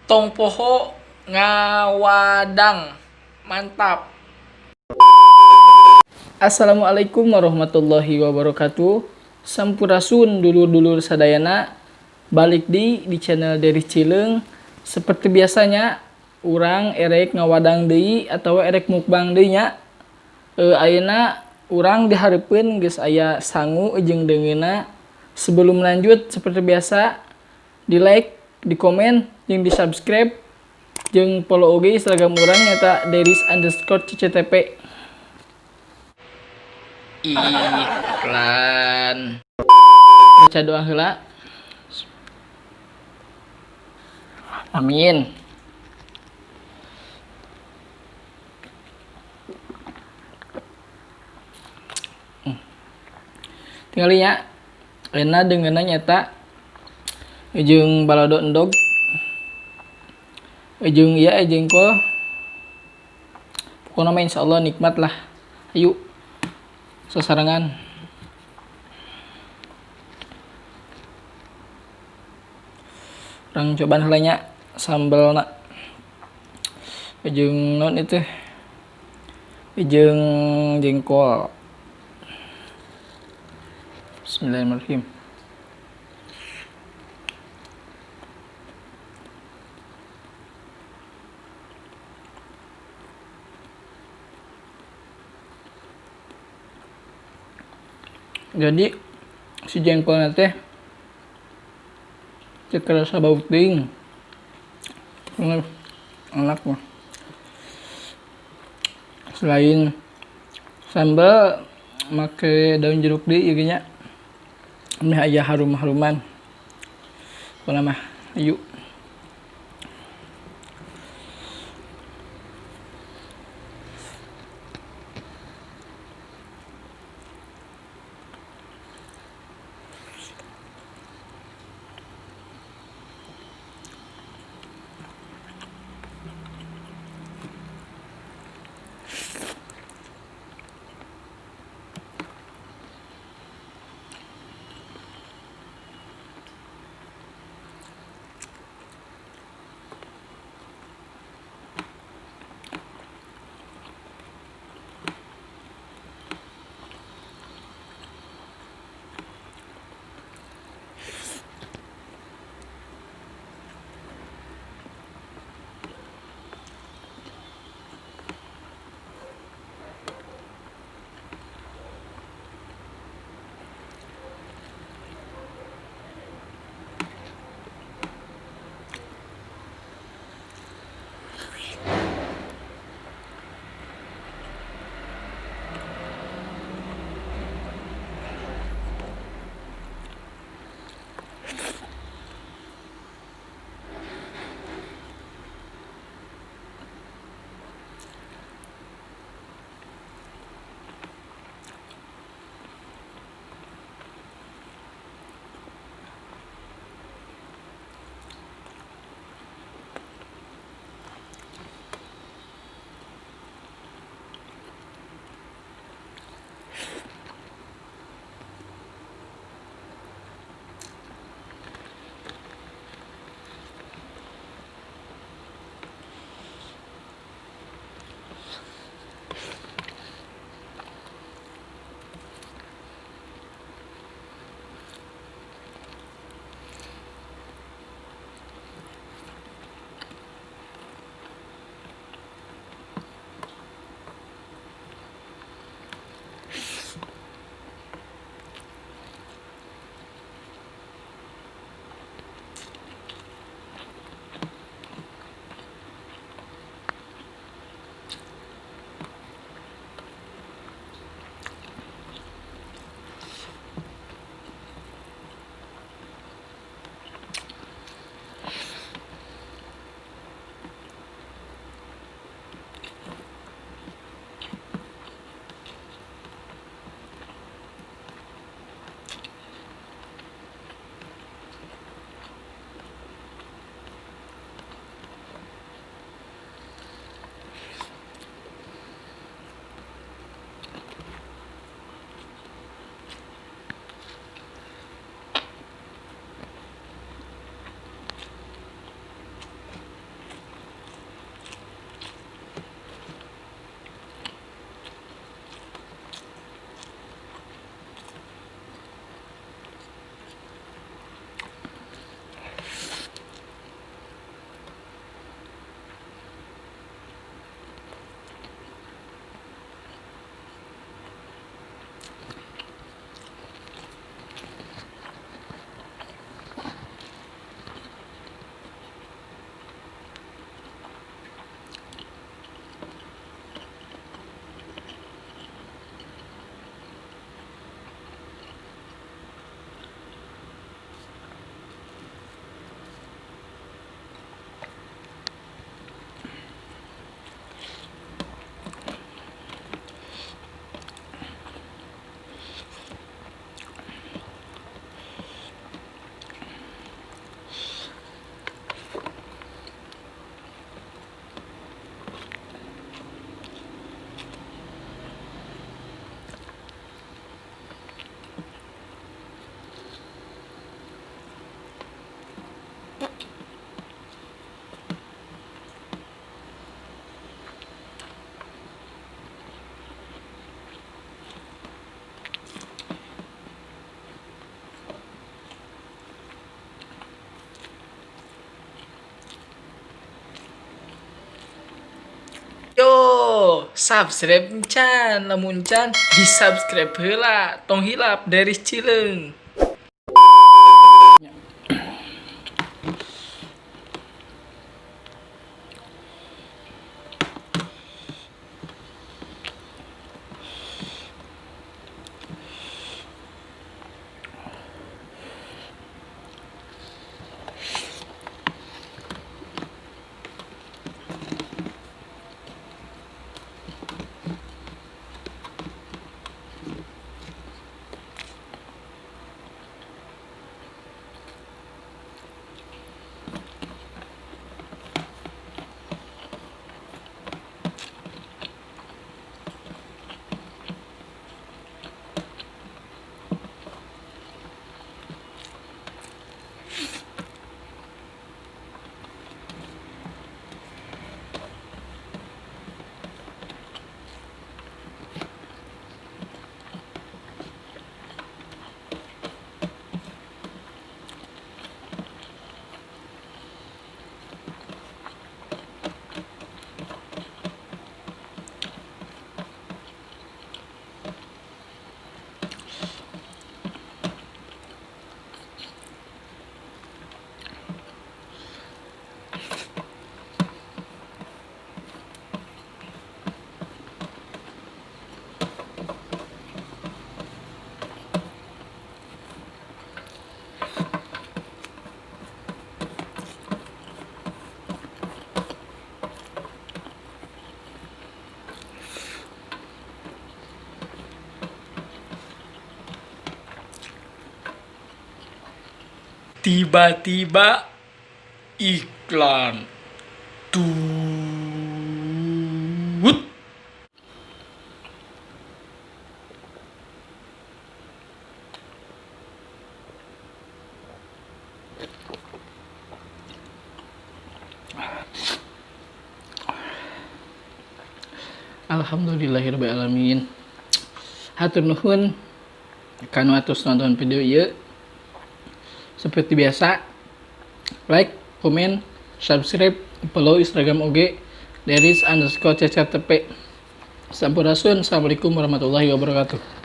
Tong poho ngawadang. Mantap. Assalamualaikum warahmatullahi wabarakatuh. Sampurasun dulur-dulur sadayana. Balik di channel Deris Cileung. Seperti biasanya urang erek ngawadang deui atau erek mukbang deui nya. Ayeuna urang dihareupeun geus aya sangu jeung deungeunna. Sebelum lanjut seperti biasa di like, di komen, jeung di subscribe, jeung follow oge Instagram urang nyata Deris_CCTP. Iklan. Baca doa heula. Amin. Tinggal nya. Enak dengeuna nyata jeung balado endog. Jeung ieu jengkol. Pokokna mah insyaallah nikmat lah. Ayo sasarengan. Urang cobaan heula nya sambelna. Jeung naon itu? Jeung jengkol. Bismillahirrahmanirrahim. Jadi si jengkolnya teh teu kerasa bau teuing. Enak mah. Selain sambal make daun jeruk deui ieu ge nya. Meh aya harum-haruman. Pokona mah ayu. Subscribe can, lamun can di subscribe heula, tong hilap Deris Cileung. Tiba-tiba iklan tut. Alhamdulillahirabbil alamin. Hatur nuhun kanu atos nonton video ieu. Seperti biasa, like, komen, subscribe, follow Instagram oge Deris_cctp. Sampurasun, assalamualaikum warahmatullahi wabarakatuh.